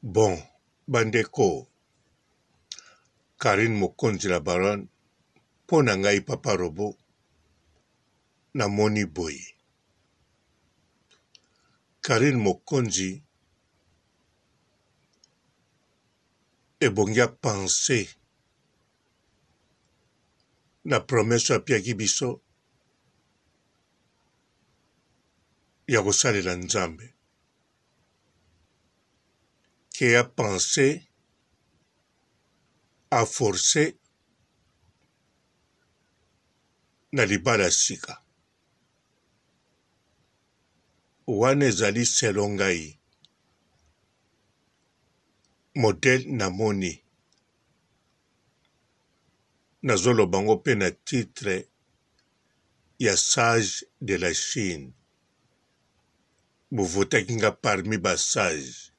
Bon ba ndeko Carine mokonzi la baronne po na ngai papa robot na moni boye Carine mokonzi ebongi a pense na promesse oyo apiaki biso ya kosalela Nzambe. Ke a pense a force na libala ya sika. Wana ezali selon ngai modèle na moni. Nazo loba yango pe na titre ya sage de la Chine. Bo votaki nga parmi ba sage.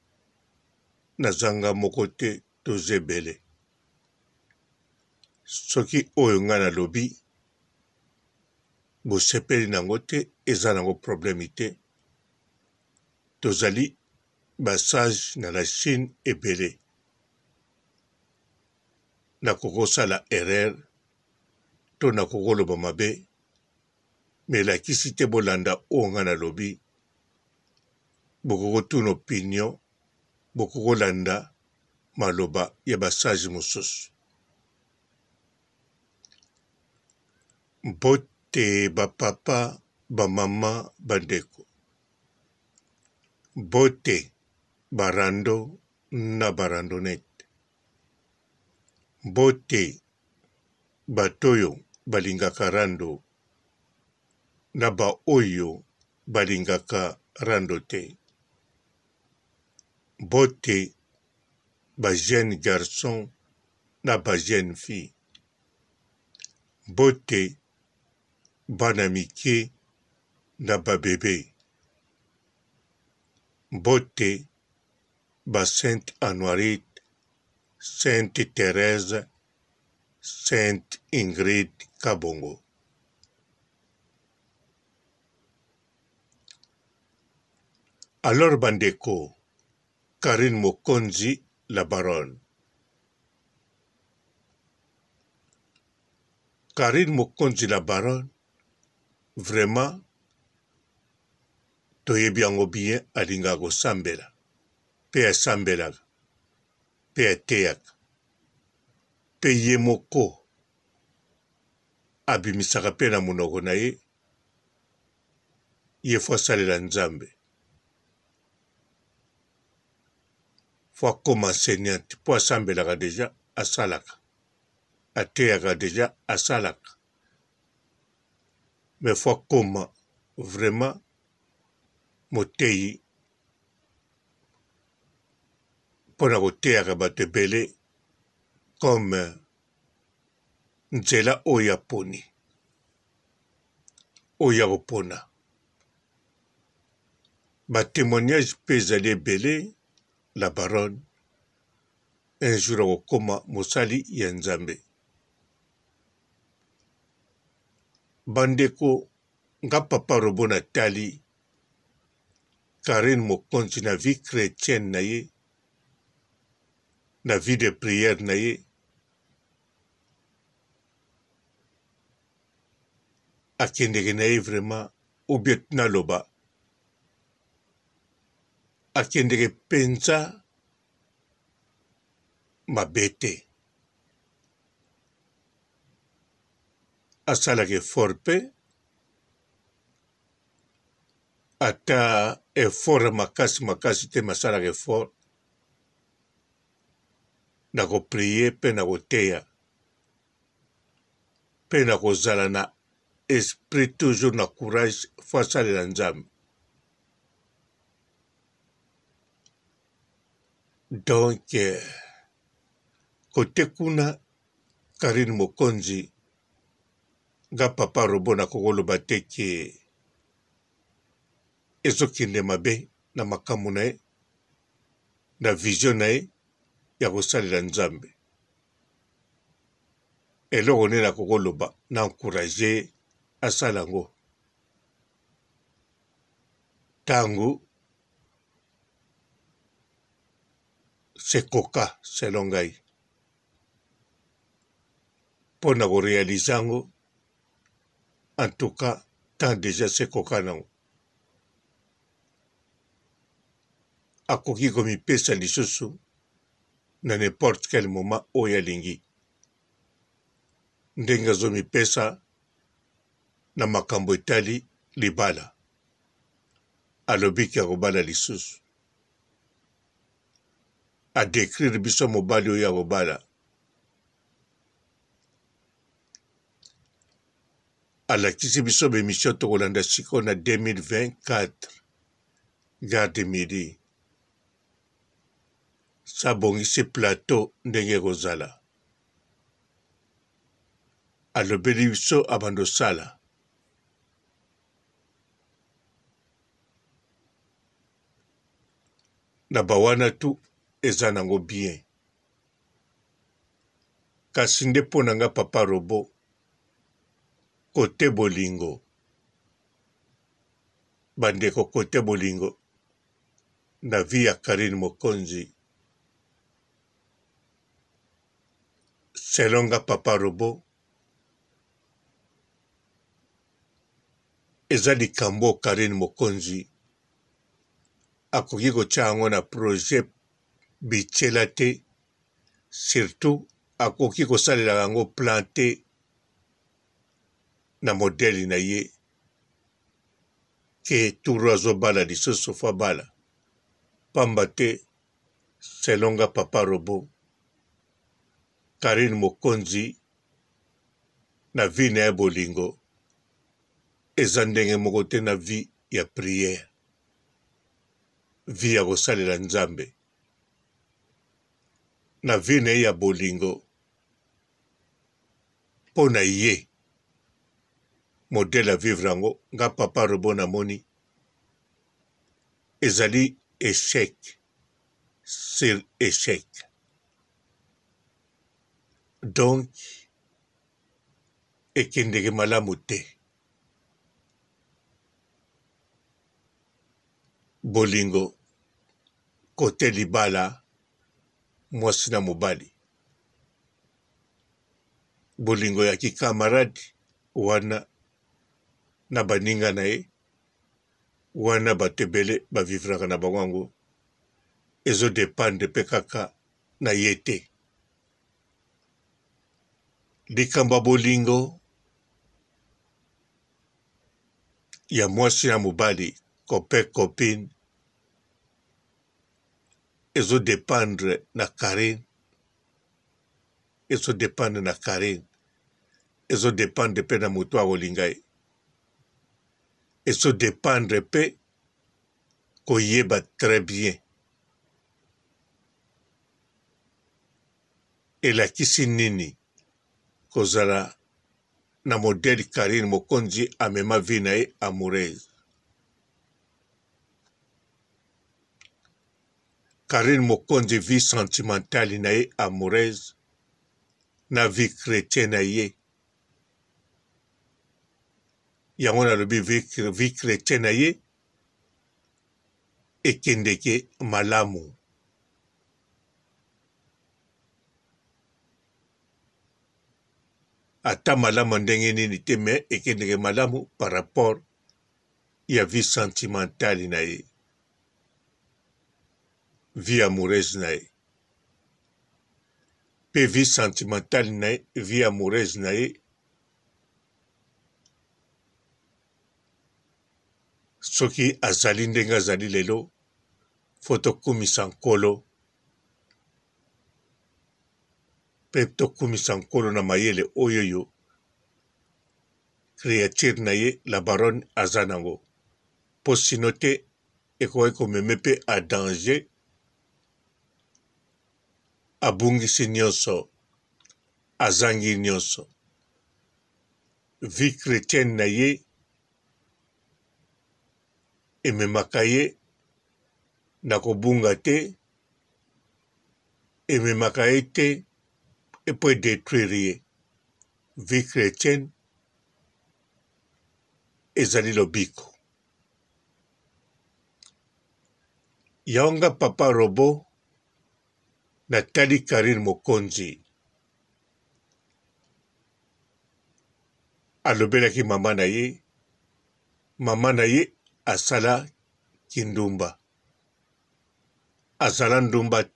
Naza nga moko te toza ebele. Soki oyo nga nalobi bosepeli nango te eza nango problème te. Tozali ba sage na la Chine ebele. Nakoki kosala erreur to nakoki koloba mabe mais elakisi te bolanda oyo nga nalobi. Bokoki kotuna opinion, bokoki kolanda maloba ya ba sage mosusu. Mbote ba papa, ba mama, ba ndeko. Mbote ba rando na ba randonnette. Mbote bato oyo balingaka rando na ba oyo balingaka rando te. Mbote ba jeunes garçons na ba jeunes filles. Mbote bana mike na ba bebes. Mbote ba Sainte Anuarite, Sainte Therèse, Sainte Ingrid Kabongo. Alors ba ndeko, Carine Mokonzi la baronne. Carine Mokonzi la baronne vraiment toyebi yango bien alingaka kosambela pe asambelaka pe ateyaka pe ye moko abimisaka pe na monoko na ye ye fo asalela Nzambe fo akoma enseignante po asambelaka dejà asalaka ateyaka dejà asalaka mais fo akoma vraiment moteyi mpo na koteyaka bato ebele comme nzela oyo aponi oyo akopona ba temoignage mpe ezali ebele la baronne un jour akokoma mosali ya Nzambe. Bandeko nga papa robot na tali Carine mokonzi na vie chretienne na ye na vie de prière na ye akendeke na ye vraiment ou bien naloba akendeke penza mabe te asalaka effort pe ata effort ya makasi makasi te mais asalaka effort na ko prier pe na koteya pe na kozala na esprit toujours na courage fo asalela Nzambe. Donc cote kuna Carine Mokonzi nga papa robot nakoki koloba te ke ezokende mabe na makambo na ye na vision na ye ya kosalela Nzambe. Eloko nini nakoki koloba na encourage ye asala yango ntango. Sekoka selon ngai mpo na ko realiser yango en tout cas temps dejà sekoka nango akoki komipesa lisusu na n'importe quel moment oyo alingi ndenge azomipesa na makambo etali libala alobi ke akobala lisusu. A decrire biso mobali oyo akobala. Alakisi biso ba emission tokolanda sikoyo na 2024 gare de midi. S'abongisi plateau ndenge ekozala. Alobeli biso abanda osala. Na ba wana tout eza nango bien kasi nde po na nga papa robot cote bolingo ba ndeko cote bolingo na vie ya Carine Mokonzi selon nga papa robot eza likambo oyo Carine Mokonzi akoki kotia yango na projet bitiela te surtout akoki kosalela yango plan te na modèle na ye ke tour oyo azobala lisusu fo abala pamba te selon nga papa robot Carine Mokonzi na vie na ye bolingo eza ndenge moko te na vie ya prière, vie ya kosalela Nzambe. Na vie na ye ya bolingo mpo na ye modèle ya vivre yango nga papa robot namoni ezali echec sur echec donc ekendeke malamu te. Bolingo cote libala mwasi na mobali bolingo ya ki camarade wana na baninga na ye wana bato ebele ba vivraka na bango yango ezo dependre pe kaka na ye te. Likambo ya bolingo ya mwasi na mobali copain copine ezo dependre na Carine ezo dependre na Carine ezo dependre pe na moto akolinga ye ezo dependre pe koyeba très bien elakisi nini kozala na modèle Carine Mokonzi amema vie na ye amoureuse. Carine Mokonzi vie sentimentale na ye amoureuse na vie chretien na ye yango nalobi vie, vie chretien na ye ekendeke malamu. Ata malamu ya ndenge nini te mais ekendeke malamu par rapport ya vie sentimentale na ye, vie amoureuse na ye. Pe vie sentimentale na ye, vie amoureuse na ye soki azali ndenge azali lelo faut tokumisa Nkolo Pe tokumisa Nkolo na mayele oyoyo creature na ye la baronne aza nango po sinon te ekokaki komeme pe a danger abungisi nionso azangi nionso vie chretienne na ye ememaka ye na kobunga te ememaka ye te mpo e detruire ye. Vie chretienne ezali lobiko. Yango nga papa robot Natali Carine Mokonzi alobelaki mama na ye, mama na ye asala kindumba, azala ndumba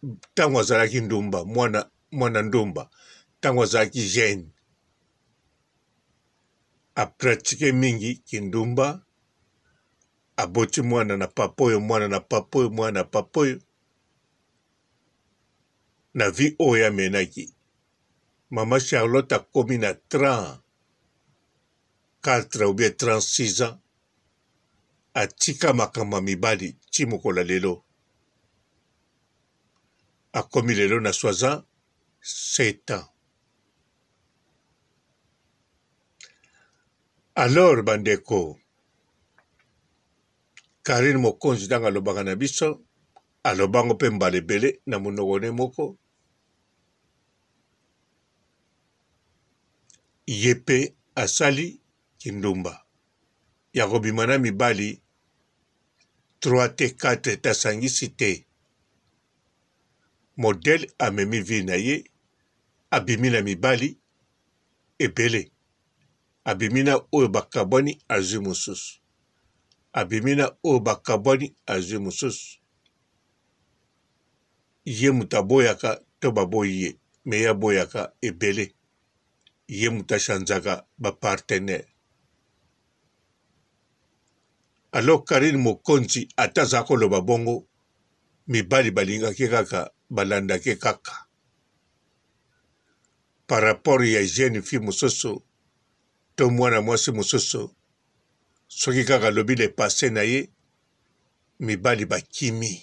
ntango azalaki ndumba, mwana, mwana ndumba ntango azalaki jeune, apratike mingi kindumba, aboti mwana na papa oyo, mwana na papa oyo, mwana na papa oyo. Na vie oyo amenaki, mama Charlotte akomi na 34 ou bien 36 ans, atika makambo ya mibali ti mokolo ya lelo. Akomi lelo na 67 ans. Alors bandeko, Carine Mokonzi ntango alobaka na biso, alobango mpe mbala ebele na monoko ne moko, ye mpe asali kindumba ya kobima na mibali 3 te 4 te asangisi te. Modèle amemi vie na ye, abimi na mibali ebele. Abimi na oyo bakabwani azwi mosusu. Abimi na oyo bakabwani azwi mosusu. Ye moto aboyaka to baboyi ye, mais ye aboyaka ebele. Ye moto a changeaka ba partenaires. Alors Carine Mokonzi ata aza koloba bongo, mibali balingaki kaka, balandaki kaka. Par rapport ya jeune fille mosusu to mwana mwasi mosusu, soki kaka alobi le passe na ye, mibali bakimi.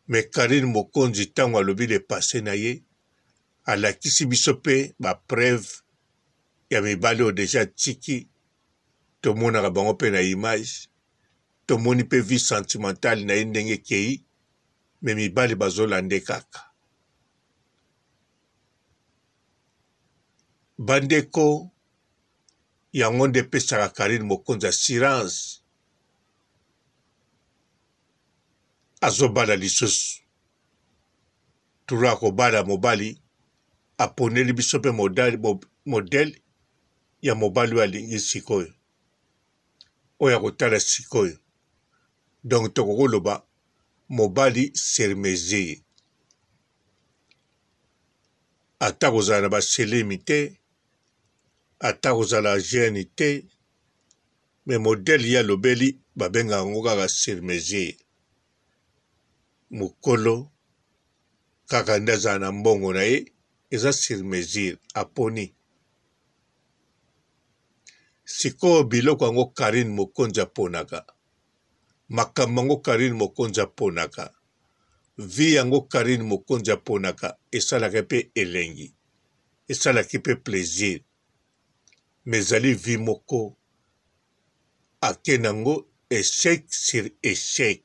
Mais Carine Mokonzi tango alobi le passe na ye, alakisi biso pe ba preuve ya mibali oyo dejà atiki, tomonaka bango pe na image, tomoni pe vie sentimentale na ye ndenge ekeyi, mais mibali bazolanda ye kaka. Bandeko, yango nde epesaka Carine Mokonzi assurance azobala lisusu turo akobala mobali aponeli biso mpe modèle ya mobali oyo alingi sikoyo oyo akotala sikoyo donc tokoki koloba mobali sur mesure ata kozala na baselemi te ata kozala jeune te mais modèle ye alobeli babengaka yango kaka sur mesure mokolo kaka nde azala na mbongo na ye eza sur mesure aponi sikoyo biloko yango Carine Mokonzi aponaka makambo yango Carine Mokonzi aponaka vie yango Carine Mokonzi aponaka esalaka mpe elengi esalaki mpe plaisir mais ezali vie moko ake nango echec sur echec.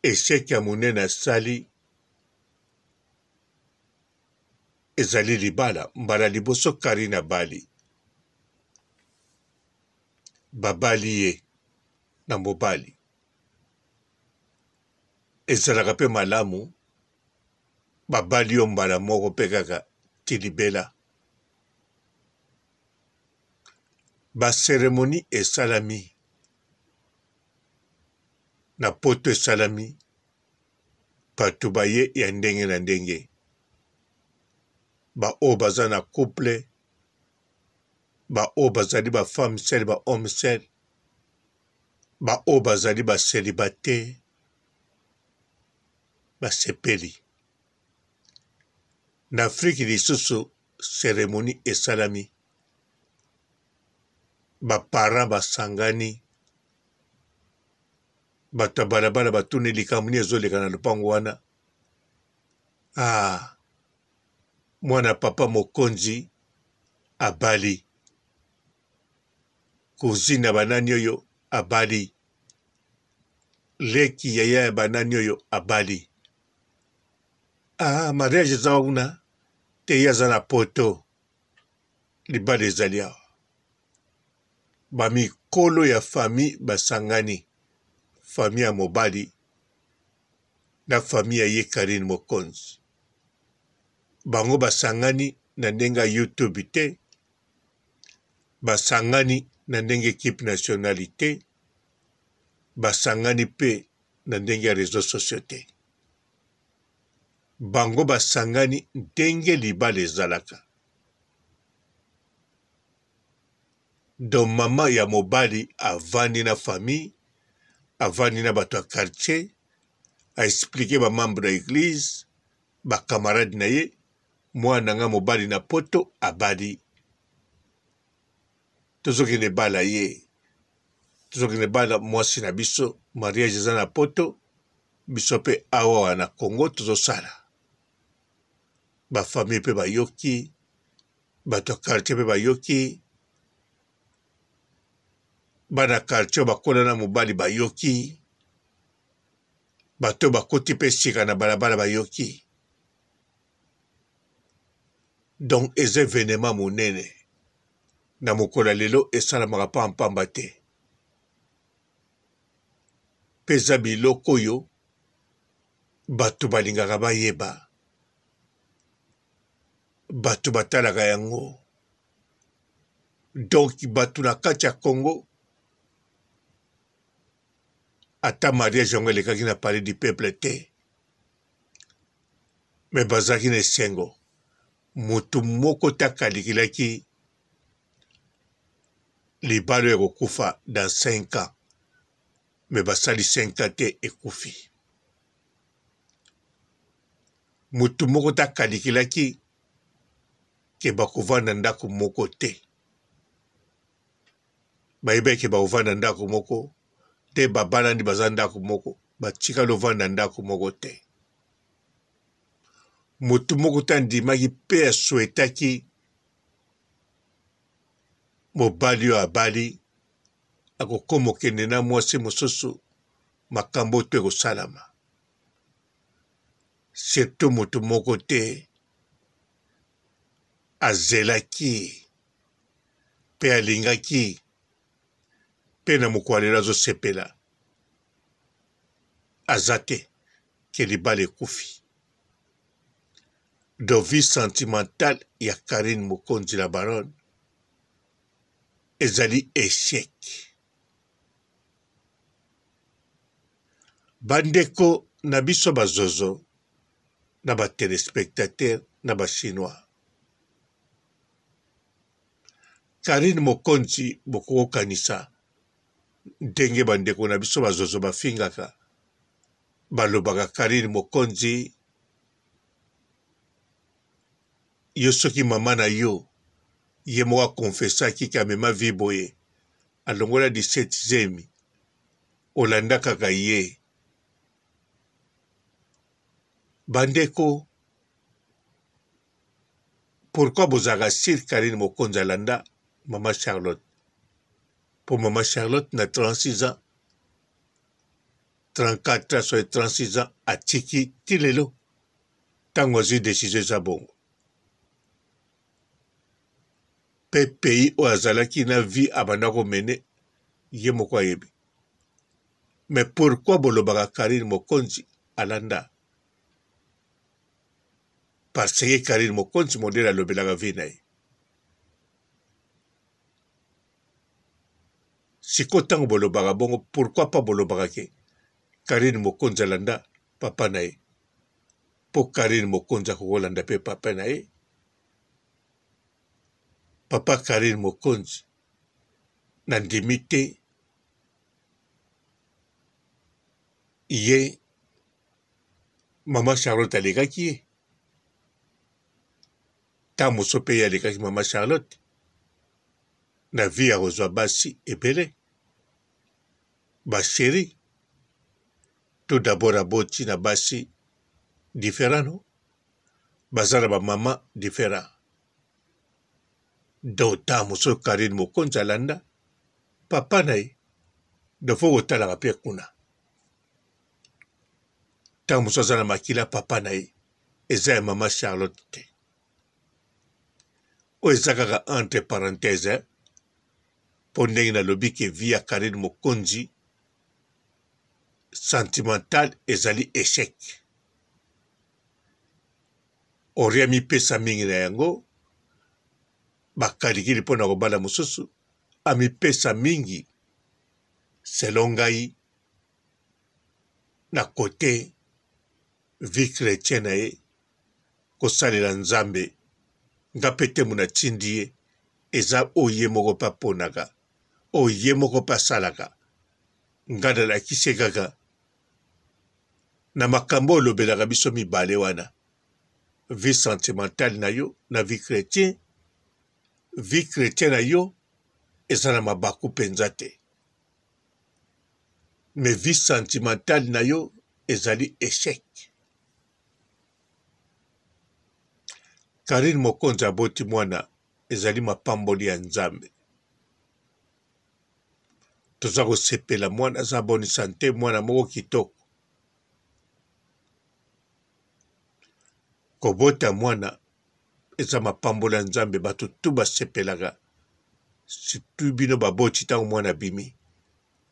Echec ya monene asali ezali libala. Mbala liboso Carine abali, babali ye na mobali. Ezalaka mpe malamu babali yo mbala moko mpe kaka ti libela. Ba ceremonie esalami na poto esalami bato baye ya ndenge na ndenge ba oyo baza na couple ba oyo bazali ba femme seule ba homme seul ba oyo bazali ba celibataire basepeli. Na Afrique lisusu ceremonie esalami, ba parents basangani, bato ya balabala batuni likambo nini ezoleka na lopango wana. Ah, mwana papa mokonzi abali, cousine ya banani oyo abali, leki yaya ya banani oyo abali. Ah, mariage eza kuna te, ye aza na poto, libala ezali awa. Ba mikolo ya famille basangani, Famille ya mobali na famille ya ye Carine Mokonzi. Bango basangani na ndenge ya YouTube te, basangani na ndenge equipe nationale te, basangani pe na ndenge ya reseaux sociaux te. Bango basangani ndenge libala ezalaka. Donc mama ya mobali avandi na famille, avandi na bato ya quartier, a expliquer ba membres ya eglise, ba camarades na ye, mwana na nga mobali na poto abali. Tozokende bala ye. Tozokende bala mwasi na biso, mariage eza na poto, biso pe awa na Congo tozosala. Ba famille pe bayoki, bato ya quartier pe bayoki, bana quartier bakola na mobali bayoki, bato bakoti pe sika na balabala bayoki. Donc eza evenement monene na mokolo ya lelo esalamaka pamba pamba te. Pe eza biloko oyo bato balingaka bayeba. Bato batalaka yango. Donc bato na kati ya Congo ata mariage yango elekaki na palais du peuple te, mais bazalaki na esengo. Moto moko te akalikilaki libala oyo ekokufa dans 5 ans, mais basali 5 ans te ekufi. Moto moko te akalikilaki ke bakovanda ndako moko te. Bayebaki ke bakovanda ndako moko te, babalani baza ndako moko, batikali ovanda ndako moko te. Moto moko te andimaki mpe aswetaki mobali oyo abali akokoma okende na mwasi mosusu, makambo oyo to ekosalama. Surtout moto moko te azelaki mpe alingaki mpe na mokolo ya lelo azosepela aza te ke libala ekufi. Donc vie sentimentale ya Carine Mokonzi la baronne ezali echec. Bandeko na biso ba zozo na ba telespectateurs na ba chinois. Carine Mokonzi bokokanisa ndenge bandeko na biso ba zozo bafingaka balobaka Carine Mokonzi yo soki mama na yo ye moko akonfesaki ke amema vie boye alongola 17 zemi olanda kaka ye bandeko pourquoi bozalaka sur Carine Mokonzi alanda mama Charlotte po mama Charlotte na 36 ans 34 ans soki 36 ans atiki ti lelo ntango azwi decision eza bongo pe pays oyo azalaki na vie abanda komene ye moko ayebi mais pourquoi bolobaka Carine Mokonzi alanda parce que Carine Mokonzi modèle alobelaka vie na ye sikoyo ntango bolobaka bongo pourquoi pas bolobaka ke Carine Mokonzi alanda papa na ye mpo Carine Mokonzi akokolanda mpe papa na ye papa Carine Mokonzi nandimi te ye mama Charlotte alekaki ye ntango mosusu mpe ye alekaki mama Charlotte na vie ya kozwa basi ebele ba chérie tout d'abord aboti na basi différent no baza na ba mama différent donc ntango mosusu Carine Mokonzi alanda papa na ye donc fo kotalaka mpe kuna ntango mosusu aza na makila papa na ye eza ya mama Charlotte te oyo eza kaka entre parenthèse mpo ndenge nalobi ke vie ya Carine Mokonzi. sentimental ezali echec. Henri amipesa mingi na yango, bakalikili mpo na kobala mosusu, amipesa mingi selon ngai na cote vie chretien na ye kosalela Nzambe nga pe te moto natindi ye eza oyo ye moko pe aponaka oyo ye moko pe asalaka nga nalakisi ye kaka na makambo oyo olobelaka biso mibale wana vie sentimentale na yo na vie chretien vie chretien na yo eza na mabaku mpenza te mais vie sentimentale na yo ezali echec. Carine Mokonzi aboti mwana ezali mapamboli ya Nzambe. Toza kosepela mwana aza bonne sante mwana moko kitoko. Kobota mwana eza mapamboli ya Nzambe bato tu basepelaka surtout bino baboti ntango mwana abimi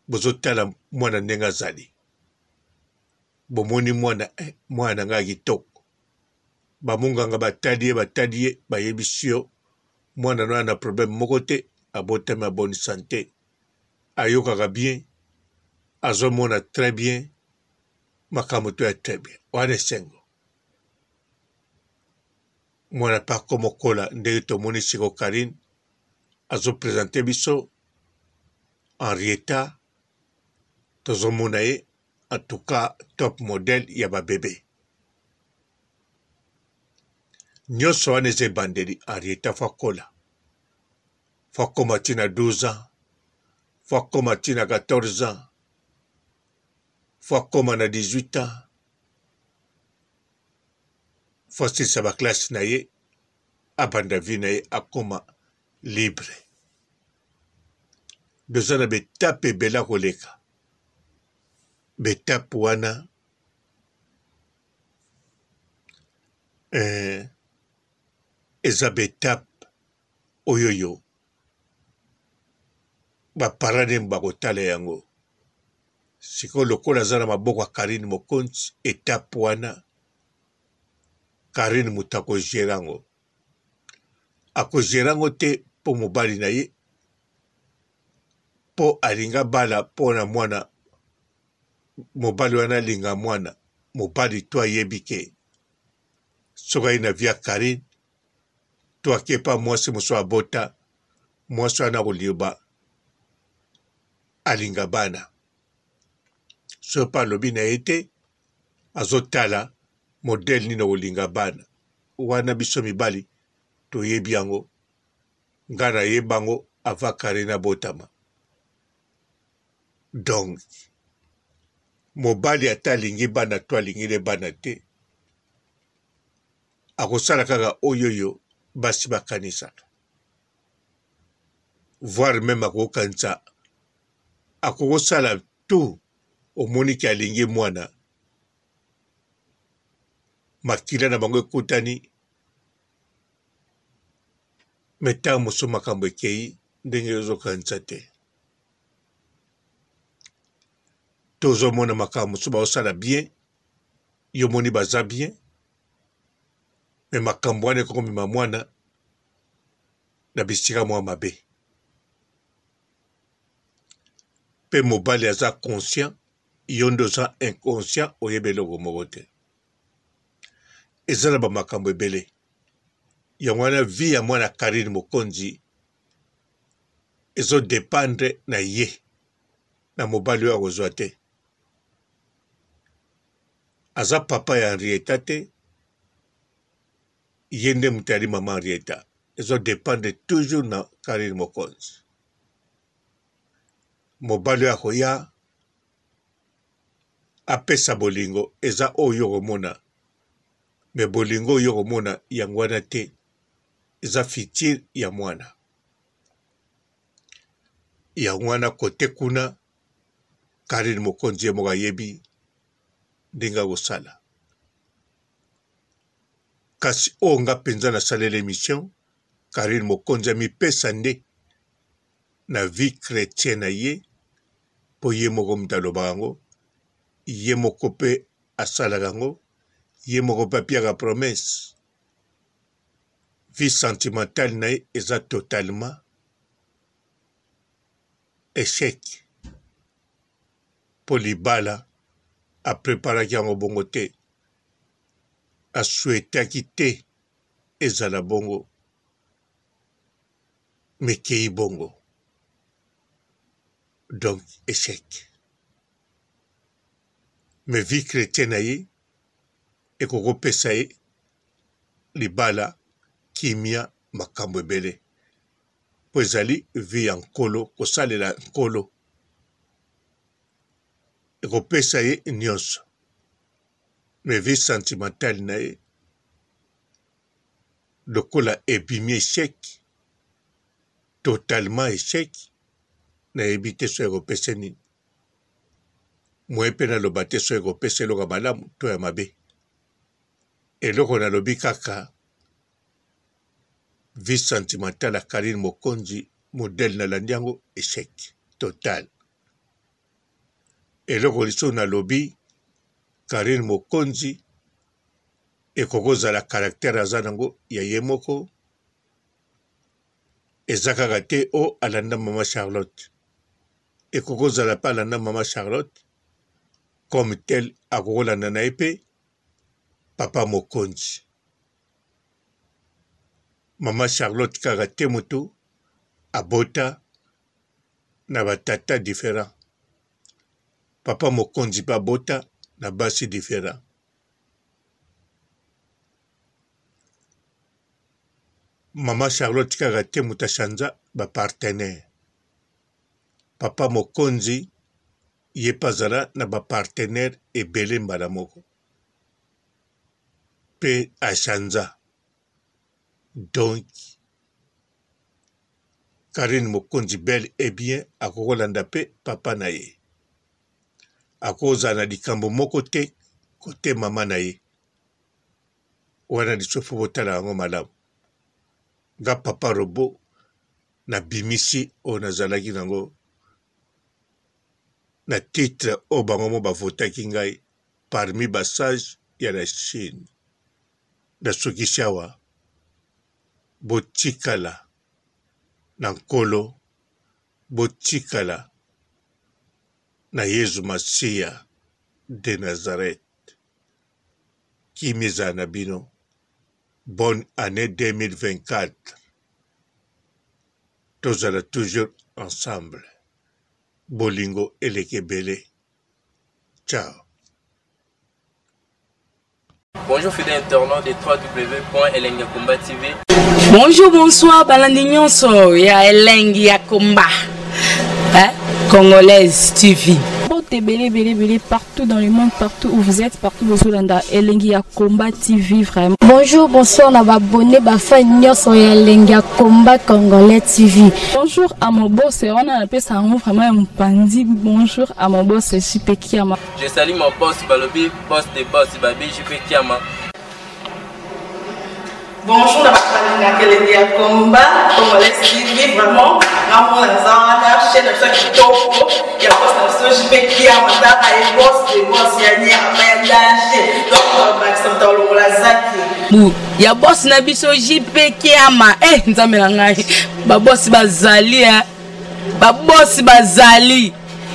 bozotala mwana ndenge azali. Bomoni mwana eh, mwana na ngai kitoko. Ba munganga batali ye batali ye bayebisi yo mwana no na problème moko te, abotami a bonne sante, ayokaka bien, azomona très bien, makambo to ya très bien. Wana esengo. Mwana pe akomokola ndenge tomoni siko Carine azo presenter biso Henrietta tozomona ye En tout cas top modèle ya ba bebe. Nyoso wana eza ebandeli Henrietta fo akola. Fo akoma ti na 12 ans. Fo akoma ti na 14 ans. Fo akoma na 18 ans. Fo asilisa ba classe na ye abanda vie na ye akoma libre. Doza na ba etape ebele akoleka. Ba etape wana eh, eza ba etape oyoyo ba parents nde bakotala yango. Sikoyo lokola aza na maboko ya Carine Mokonzi, etape wana Carine moto ako gerer yango. Ako gerer yango te mpo mobali na ye mpo alingi abala mpo na mwana mobali wana alinga mwana mobali to ayebi ke soki aye na vie ya Carine to ake epa mwasi mosusu abota mwasi wana akoliba alinga bana soki mpe alobi na ye te azotala modele nini akolinga bana wana biso mibali toyebi yango nga nayeba yango avant Carine abotama donc mobali ata alingi bana to alingi ne bana te akosala kaka oyo oyo basi bakanisaka voire meme akokanisa akokosala tout omoni ke alingi mwana makila na bango ekutani Me tango mosusu makambo ekeyi ndenge ozo kanisa te. Tozo mona makambo mosusu bazo sala bien, yo omoni baza bien, me makambo wana ekoki komema mwana na bisika mwa mabe. Pe mobali aza conscient, yo nde oza inconscient oyebi eloko moko te. Eza na ba makambo ebele. Yango wana vie ya mwana Carine Mokonzi ezo dependre na ye na mobali oyo akozwa te. Aza papa ya Henrietta te, ye nde moto ayali mama Henrietta. Ezo dependre toujours na Carine Mokonzi. Mobali oyo akoya apesa bolingo eza oyo okomona mais bolingo oyo okomona yango wana te eza futur ya mwana yango wana kote kuna Carine Mokonzi ye moko ayebi ndenge akosala kasi oyo nga mpenza nasalela emission Carine Mokonzi amipesa nde na vie chretien na ye mpo ye moko moto alobaka yango. ye moko mpe asalaka yango, ye moko mpe apiaka promesse. Vie sentimentale na ye eza totalement echec mpo libala a preparaki yango bongo te, a souhaitaki te ezala bongo mais ekeyi bongo donc echec. Mais vie chretienne na ye ekoki kopesa ye libala, kimia, makambo ebele mpo ezali vie ya Nkolo, kosalela Nkolo ekopesa ye nionso mais vie sentimentale na ye lokola ebimi echec totalement echec nayebi te soki ekopesa nini moyen mpe naloba te soki ekopesa eloko ya malamu to ya mabe eloko nalobi kaka vie sentimentale ya Carine Mokonzi modèle nalandi yango echec total eloko lisusu nalobi Carine Mokonzi ekoki kozala caractère aza nango ya ye moko eza kaka te o alanda mama Charlotte ekoki kozala pe alanda mama Charlotte comme tel akoki kolanda na ye pe papa Mokonzi mama Charlotte kaka te motu abota na ba tata different papa Mokonzi pe abota na basi different. Maman Charlotte kaka te moto a chanza ba partenaire. Papa Mokonzi ye pe azala na ba partenaire ebele mbala moko pe a chanza donc Carine Mokonzi bel et bien akoki kolanda pe papa na ye. Akozala na likambo moko te kote mama na ye. Wana lisusu faut botala yango malamu. Nga papa robot na bimisi oyo nazalaki nango na titre oyo bango mo ba votaki ngai parmi ba sage ya la Chine. Nasukisi awa botikala na nkolo botikala na Yezu Masiya de Nazareth. Kimia ezala na bino. Bonne annee 2024. Tozala toujours ensemble. Bolingo eleka ebele. Ciao. Bonjour fidèles internautes de www.elengiyakomba TV. Bonjour, bonsoir, balandi nyonso ya Elengi ya Komba. Hein? Congolaise TV. Mbote ebele ebele ebele partout dans le monde, partout où vous êtes, partout bozolanda Elengi ya Combat TV vraiment. Bonjour, bonsoir na ba abonné ba fan nyonso ya Elengi ya Combat Congolais TV. Bonjour à mon boss, wana napesa yango vraiment ya mopanzi. Bonjour à mon boss JP Kiama. Je salue mon boss balobi boss de boss babi JP Kiama. Bonjour na bato balingaka elengi ya combat congolais TV vraiment ngamona naza wana chaîne na biso ya kitoko ya boss na biso JP Kiama tala ye boss de boss ya nyama ya danger donc bakisa moto alongola zaki bu ya boss na biso JP Kiama eh nzambe na ngai ba boss bazali eh ba boss bazali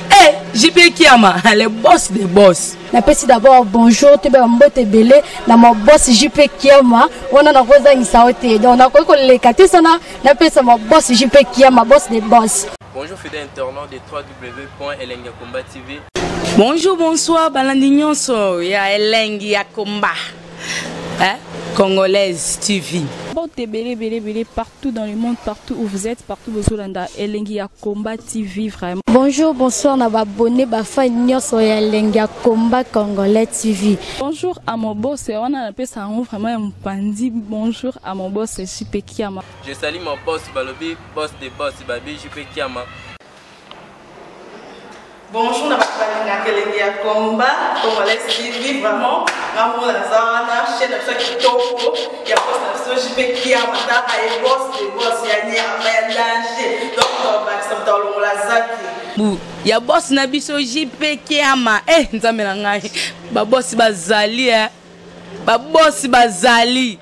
eh JP Kiama le boss de boss. Napesi d'abord bonjour toyeba ba mbote ebele na ma boss JP Kiama wana nakozangisa yo te donc nakoki koleka te sana napesa ma boss JP Kiama boss de boss. Bonjour fidèle internaute de www.elengiyakomba.tv. Bonjour, bonsoir, balandi nyonso ya Elengi ya Komba. Hein? Congolaise TV. Mbote ebele ebele ebele partout dans le monde, partout où vous êtes, partout bozolanda Elengi ya Combat TV vraiment. Bonjour, bonsoir na ba abonné ba fan nyonso ya Elengi ya Combat Congolais TV. Bonjour à mon boss, wana napesa yango vraiment ya mopanzi. Bonjour à mon boss JP Kiama. Je salue mon boss balobi boss de boss babi JP Kiama. Bonjour na bato balingaka elengi ya combat congolais TV vraiment ngamona naza wana chaîne na biso ya kitoko ya boss na biso JP Kiama tala ye boss de boss ya nyama ya danger donc bakisa. Bakisa moto alongola zaki. Bu ya boss na biso JP Kiama. Eh nzambe na ngai. Ba boss bazali eh. Ba boss bazali.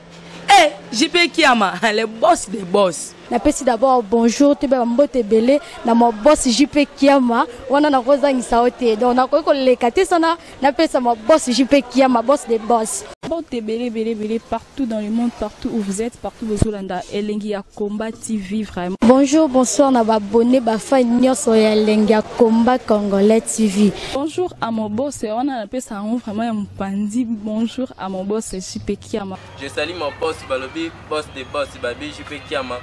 Eh JP Kiama, le boss des boss. Napesi d'abord bonjour toyeba bambote ebele na ma boss JP Kiama wana nakozangisa yo te, donc nakoki koleka te sana napesa ma boss JP Kiama, boss des boss. Mbote ebele ebele ebele partout dans le monde, partout où vous êtes, partout bozolanda Elengi ya Combat TV vraiment. Bonjour, bonsoir na babone bafani nyonso ya Elengi ya Combat Congolais TV. Bonjour à mon boss, wana napesa yango vraiment ya mopanzi. Bonjour à mon boss JP Kiama. Je salue mon boss balobi boss de boss babi JP Kiama.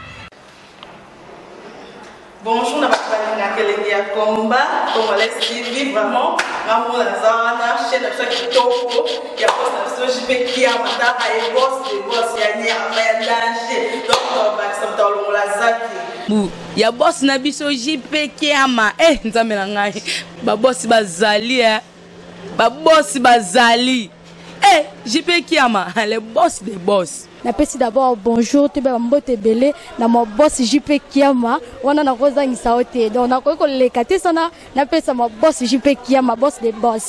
Bonjour na bato balingaka Elengi ya Combat Congolais TV vraiment. Ngamona naza wana, chaîne na biso ya kitoko ya boss na biso JP Kiama, taka ye boss de boss ya nyama ya danger, donc bakisa moto alongola zaki. Bu ya boss na biso JP Kiama. Eh nzambe na ngai. Ba boss bazali eh. Ba boss bazali. Eh JP Kiama, le boss des boss. Napesi d'abord bonjour toyeba bambote ebele na ma boss JP Kiama wana nakozangisa yo te, donc nakoki koleka te sana napesa ma boss JP Kiama, boss des boss.